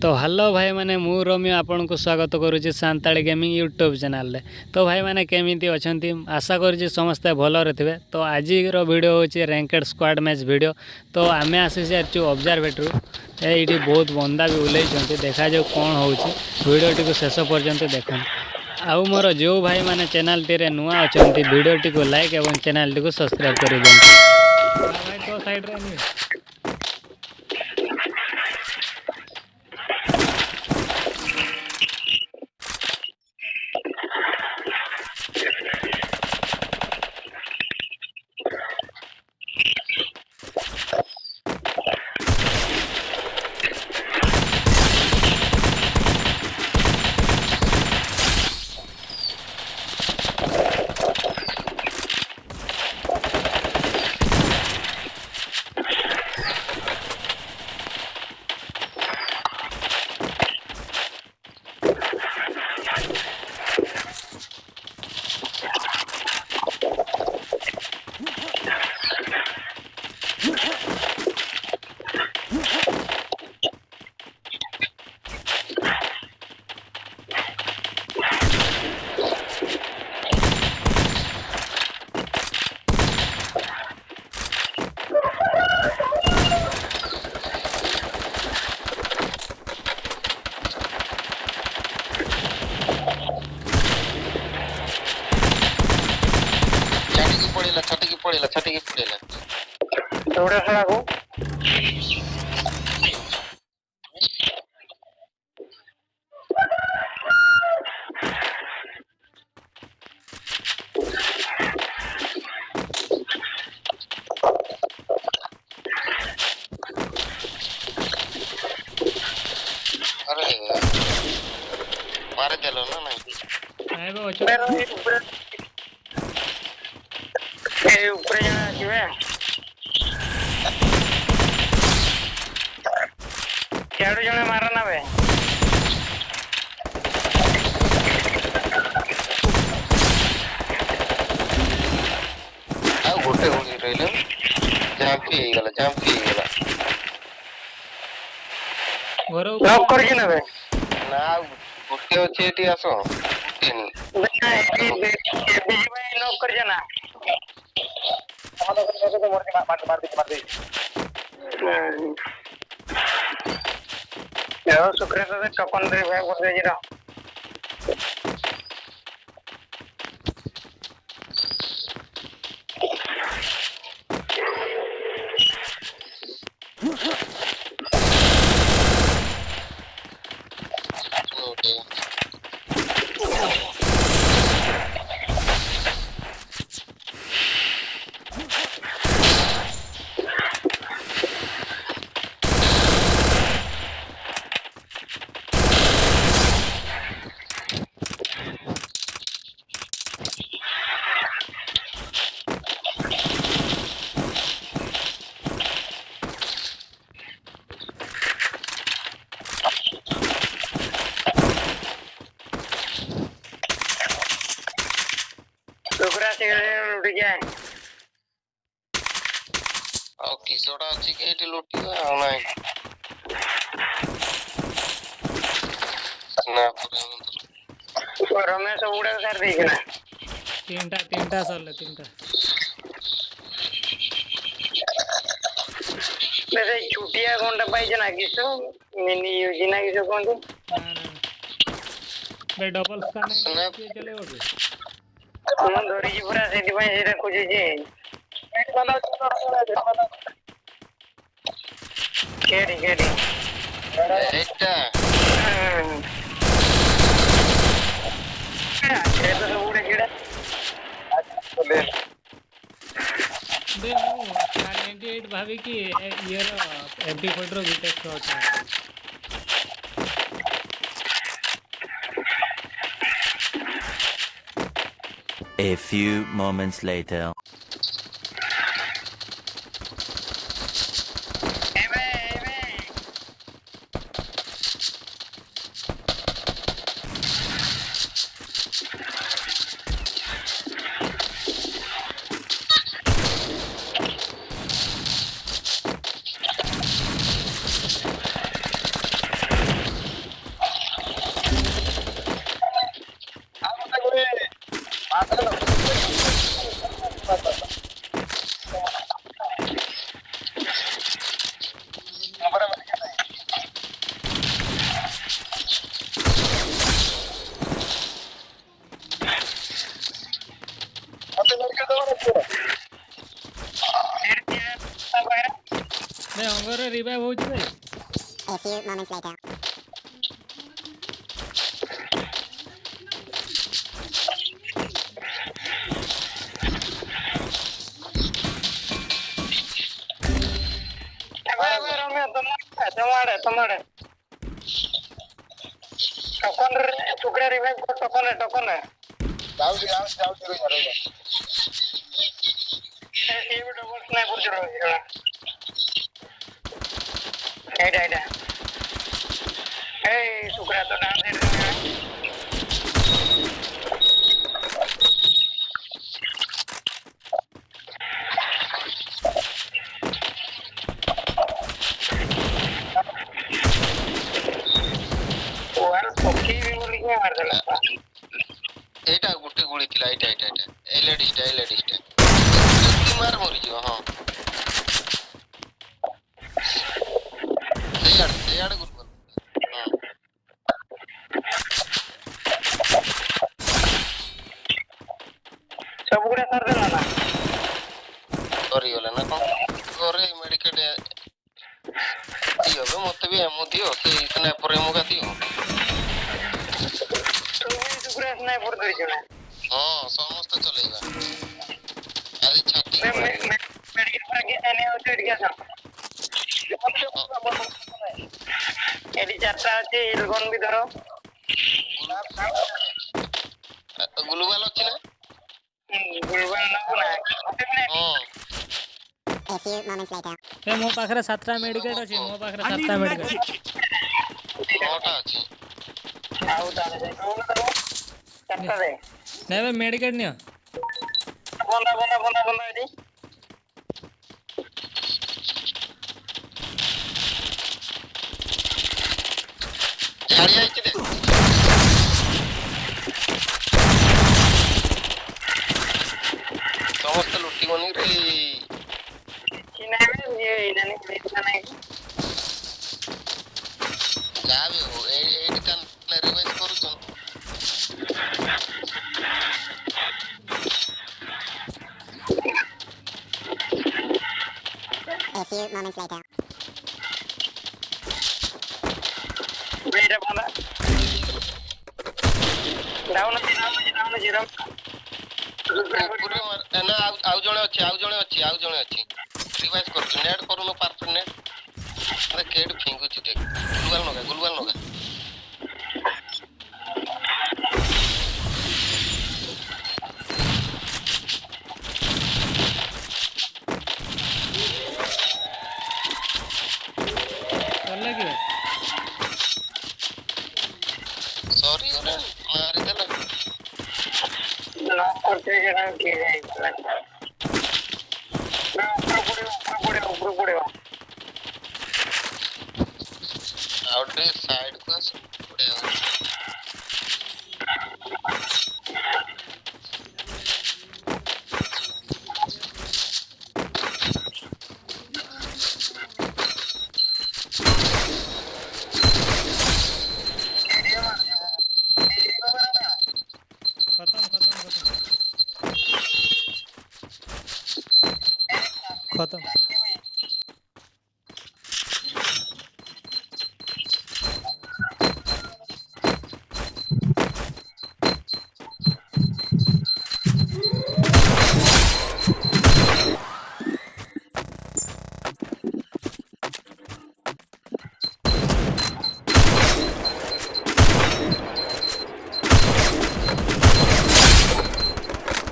ତ ହ୍ୟାଲୋ ଭାଇମାନେ, ମୁଁ ରମ୍ୟ ଆପଣଙ୍କୁ ସ୍ୱାଗତ କରୁଛି ସାନ୍ତାଳି ଗେମିଂ ୟୁଟ୍ୟୁବ୍ ଚ୍ୟାନେଲରେ। ତ ଭାଇମାନେ, କେମିତି ଅଛନ୍ତି? ଆଶା କରୁଛି ସମସ୍ତେ ଭଲରେ ଥିବେ। ତ ଆଜିର ଭିଡ଼ିଓ ହେଉଛି ର୍ୟାଙ୍କେଡ଼ ସ୍କ୍ୱାଡ଼ ମ୍ୟାଚ୍ ଭିଡ଼ିଓ। ତ ଆମେ ଆସି ସାରିଛୁ ଅବଜରଭେଟରୀରୁ। ଏଇଠି ବହୁତ ବନ୍ଦା ବି ଓହ୍ଲେଇଛନ୍ତି। ଦେଖାଯାଉ କ'ଣ ହେଉଛି। ଭିଡ଼ିଓଟିକୁ ଶେଷ ପର୍ଯ୍ୟନ୍ତ ଦେଖନ୍ତୁ। ଆଉ ମୋର ଯେଉଁ ଭାଇମାନେ ଚ୍ୟାନେଲଟିରେ ନୂଆ ଅଛନ୍ତି, ଭିଡ଼ିଓଟିକୁ ଲାଇକ୍ ଏବଂ ଚ୍ୟାନେଲଟିକୁ ସବସ୍କ୍ରାଇବ୍ କରିଦିଅନ୍ତୁ। ଭାଇ, ତୋ ସାଇଡ଼୍ରେ ନିଏ। ଛାଟିକି ପଳେଇଲା, ଛାଟିକି ପଳେଇଲା, ଛାଟିକି ପଳେଇଲା। ଦୌଡ଼ା ଶଳାକୁ। ଆରେ, ମାରିଦେଲ ନା ନାଇଁ? ସାହେବ ଅଛ। ଉପରେ, ଏ ଉପରେ ଜଣେ ଆସିବେ। ସିଆଡୁ ଜଣେ ମାର ନା ବେ। ଆଉ ଗୋଟେ ଗୁଳି ରହିଲା, ଜାମ୍ପି ହେଇଗଲା, ଜାମ୍ପି ହେଇଗଲା। ଘର ଲକ୍ କରିକି ନେବେ। ନା, ଆଉ ଗୋଟେ ଅଛି, ଏଠି ଆସ। ଗୋଟେନି। ବିଜୁ ଭାଇ ଲକ୍ କରିଛ ନା? ଶୁକ୍ର ତତେ ଟୋକନ ଦେଇ କରିଦେଇଛି ର। ଗୋଟେ। ଶୁକ୍ର ଆସିଗଲେ, ଲୁଟିକି ଆଏ। ଆଉ କିସଟା ଅଛି କି ଏଠି ଲୁଟିବା? ଆଉ ନାହିଁ ନା ପରେ। ରମେଶ ସବୁ ଗୁଡାକ ସାରି ଦେଇଛି ନା? ତିନିଟା, ତିନିଟା ସରିଲେ, ତିନିଟା। ବେ, ସେଇ ଛୁଟିଆ କଣଟା ପାଇଛ ନା କିସ? ମିନି ୟୁଜି ନା କିସ କୁହନ୍ତି? ନା ନା ବେ, ଡବଲ ସ୍କାନ୍ କିଏ ଚଲେଇବ କି? ମୁଁ ଧରିଛି ପୁରା, ସେଥିପାଇଁ ସେଇଟା ଖୋଜୁଛି। କେଠି କେଠି? ଏଇଟା। ସେ ତ ସବୁ ଗୁଡା ଛିଡା। ବେ, ମୁଁ 98 ଭାବିକି ଇଏର ଏମ୍ପି 40ର ଗୋଟେ short. A few moments later. ଏବେ ଏବେ। ରିଭାଇଭ୍ ହଉଛି ଭାଇ। A few moments later. ରମ୍ୟ, ତମ ତମ ଆଡେ, ତମ ଆଡେ ଟୋକନ ରେ ଟୁକରା ରିଭାଇଭ୍ କର, ଟୋକନ ରେ, ଟୋକନ ରେ। ଯାଉଛି, ଯାଉଛି, ଯାଉଛି, ରହିଯା, ରହିଯା। ସିଏ ବି ଡବଲ ସ୍ନାଇପର ଚଢଉଛି ଶଳା। ଏଇଟା, ଏଇଟା। ଏଇ ଶୁକ୍ରା ତ ଡାଉନ ସାଇଡ୍। ୱାଲ ପକେଇବି ବୋଲିକି ମାରିଦେଲା। ଏଇଟା ଗୋଟେ ଗୁଳି ଥିଲା। ଏଇଟା, ଏଇଟା, ଏଇଟା, ଏଇ ଲେଡିସଟା, ଏଇ ଲେଡିସଟା। ଗୁଳି ମାର, ମରିଯିବ। ହଁ, ସେଇଆଡେ, ସେଇଆଡେ ଗୁଳି। ହଁ। ସବୁ ଗୁଡା ସାରିଦେଲା ନା? ସରିଗଲା ନା କଣ? ଘରେ ମେଡିକେଟ ଦିଅ ବେ, ମତେ ବି ଏମୋ ଦିଅ, ସେଇ ସ୍ନାଇପର ଏମୋ ଦିଅ। ତୁ ବି ଶୁକ୍ରା ସ୍ନାଇପର ଧରିଛୁ ନା? ହଁ, ସମସ୍ତେ ଚଲେଇବା ଆଜି ଛାତି। ମେଡିକାଲ ପୁରା କିଏ ନେଇ ଏଠିକି ଆସ। ଏଠି ଚାରିଟା ଅଛି, ଗନ୍ ବି ଧର। ଗ୍ଲୋବାଲ ଅଛି ନା? ଗ୍ଲୋବାଲ ନବୁ ନା? ହଁ। A few moments later. ଏ, ମୋ ପାଖରେ ସାତଟା ମେଡିକେଟ୍ ଅଛି, ମୋ ପାଖରେ ସାତଟା ମେଡିକେଟ୍। ନଅଟା ଅଛି। ଆଉ ତାହେଲେ ଚାରିଟା ଦେ। ନେବେ ମେଡିକେଟ୍, ନିଅ। ବନ୍ଦା, ବନ୍ଦା, ବନ୍ଦା, ବନ୍ଦା ଏଠି। ଛାଡି ଯାଇଛି ଦେ। ସମସ୍ତେ ଲୁଟିବନି ରେ। କିଛି ନାହିଁ ବେ, ଇଏ ଜାଣି ନାହିଁ। ଯାହା ବି ହଉ, ଏଇଠି ତାହେଲେ ରିଭାଇଜ କରୁଛନ୍। A few moments later. ଏଇଟା ବନ୍ଦା ଡାଉନ ଅଛି, ଡାଉନ ଅଛି, ଡାଉନ ଅଛି। ଉପରେ ନା, ଆଉ ଜଣେ ଅଛି, ଆଉ ଜଣେ ଅଛି, ଆଉ ଜଣେ ଅଛି। ରିଭାଇଜ କରୁଛୁ, ନେଟ୍ କରୁନୁ, ପାରଫେକ୍ଟ ନେଟ୍। ଆରେ, କେଡି ଫିଙ୍ଗୁଛି ଦେଖ। ଗ୍ଲୋବାଲ ନଗା, ଗ୍ଲୋବାଲ ନଗା। ସରିଲା କି ଭାଇ? ସରିଗଲାଣି, ମାରିଦେଲା। ଲକ୍ କରିଥିବେ ସେଟା, କିଏ ଯାଇପାରିଲାନି। ଉପରେ ପଡିବ, ଉପରେ ପଡିବ, ଉପରେ ପଡିବ। ଆଉ ଟିକେ ସାଇଡ କୁ ଆସ, ବଢିଆ ହବ। ଖତମ, ଖତମ, ଖତମ, ଖତମ।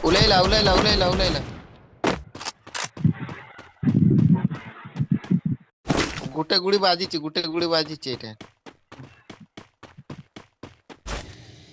ଉଲେଇଲା, ଉଲେଇଲା, ଉଲେଇଲା, ଉଲେଇଲା। ଗୋଟେ ଗୁଳି ବାଜିଛି, ଗୋଟେ ଗୁଳି ବାଜିଛି ଏଇଟା।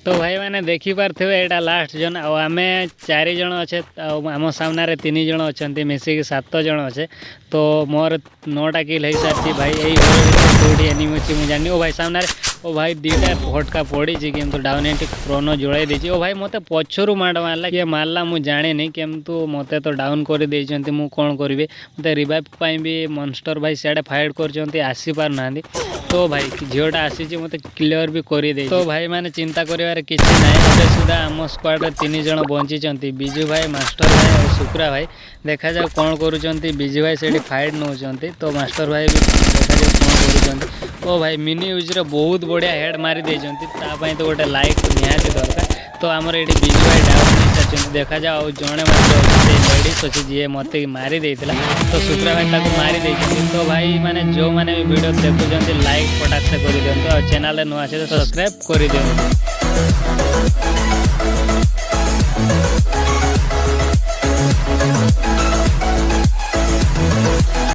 ତ ଭାଇମାନେ, ଦେଖିପାରୁଥିବେ, ଏଇଟା ଲାଷ୍ଟ ଜୋନ୍ ଆଉ ଆମେ ଚାରି ଜଣ ଅଛେ ଆଉ ଆମ ସାମ୍ନାରେ ତିନି ଜଣ ଅଛନ୍ତି, ମିଶିକି ସାତ ଜଣ ଅଛେ। ତ ମୋର ନଅଟା କିଲ୍ ହେଇସାରିଛି ଭାଇ। ଏଇ ଘର ଭିତରେ କେଉଁଠି ଏନିମି ଅଛି ମୁଁ ଜାଣିନି। ଓ ଭାଇ, ସାମ୍ନାରେ। ଓ ଭାଇ, ଦୁଇଟା ଫଟକା ପଡ଼ିଛି କିନ୍ତୁ ଡାଉନ୍ ଏଣ୍ଟି କ୍ରୋନୋ ଜଳାଇ ଦେଇଛି। ଓ ଭାଇ, ମୋତେ ପଛରୁ ମାଡ଼ ମାରିଲା। କିଏ ମାରିଲା ମୁଁ ଜାଣିନି, କିନ୍ତୁ ମୋତେ ତ ଡାଉନ୍ କରିଦେଇଛନ୍ତି। ମୁଁ କ'ଣ କରିବି? ମୋତେ ରିଭାଇଭ୍ ପାଇଁ ବି ମନଷ୍ଟର ଭାଇ ସିଆଡ଼େ ଫାଇଟ୍ କରୁଛନ୍ତି, ଆସିପାରୁନାହାନ୍ତି। ତ ଭାଇ, ଝିଅଟା ଆସିଛି, ମୋତେ କ୍ଲିଅର୍ ବି କରିଦେଇଛି। ତ ଭାଇମାନେ, ଚିନ୍ତା କରିବାର କିଛି ନାହିଁ। ଏବେ ସୁଦ୍ଧା ଆମ ସ୍କ୍ୱାଡ଼ରେ ତିନି ଜଣ ବଞ୍ଚିଛନ୍ତି, ବିଜୁ ଭାଇ, ମାଷ୍ଟର ଭାଇ ଆଉ ଶୁକ୍ରା ଭାଇ। ଦେଖାଯାଉ କ'ଣ କରୁଛନ୍ତି। ବିଜୁ ଭାଇ ସେଇଠି ଫାଇଟ୍ ନେଉଛନ୍ତି, ତ ମାଷ୍ଟର ଭାଇ ବି ଦେଖାଯାଉ କ'ଣ କରୁଛନ୍ତି। ଓ ଭାଇ, ମିନି ୟୁଜ୍ର ବହୁତ ବଢ଼ିଆ ହେଡ଼୍ ମାରି ଦେଇଛନ୍ତି। ତା ପାଇଁ ତ ଗୋଟେ ଲାଇକ୍ ନିହାତି ଦରକାର। ତ ଆମର ଏଇଠି ବିଜୁ ଭାଇ ଡାଉନ୍ ହେଇସାରିଛନ୍ତି। ଦେଖାଯାଉ, ଆଉ ଜଣେ ମାତ୍ର ଅଛି, ସେ ଲେଡ଼ିସ୍ ଅଛି ଯିଏ ମୋତେ ମାରି ଦେଇଥିଲା। ତ ଶୁକ୍ରା ଭାଇ ତାକୁ ମାରି ଦେଇଛନ୍ତି। ତ ଭାଇ ମାନେ, ଯେଉଁମାନେ ବି ଭିଡ଼ିଓ ଦେଖୁଛନ୍ତି, ଲାଇକ୍ ଫଟାକ ସେ କରିଦିଅନ୍ତୁ ଆଉ ଚ୍ୟାନେଲରେ ନୂଆ ଅଛି ତ ସବସ୍କ୍ରାଇବ୍ କରିଦିଅନ୍ତୁ।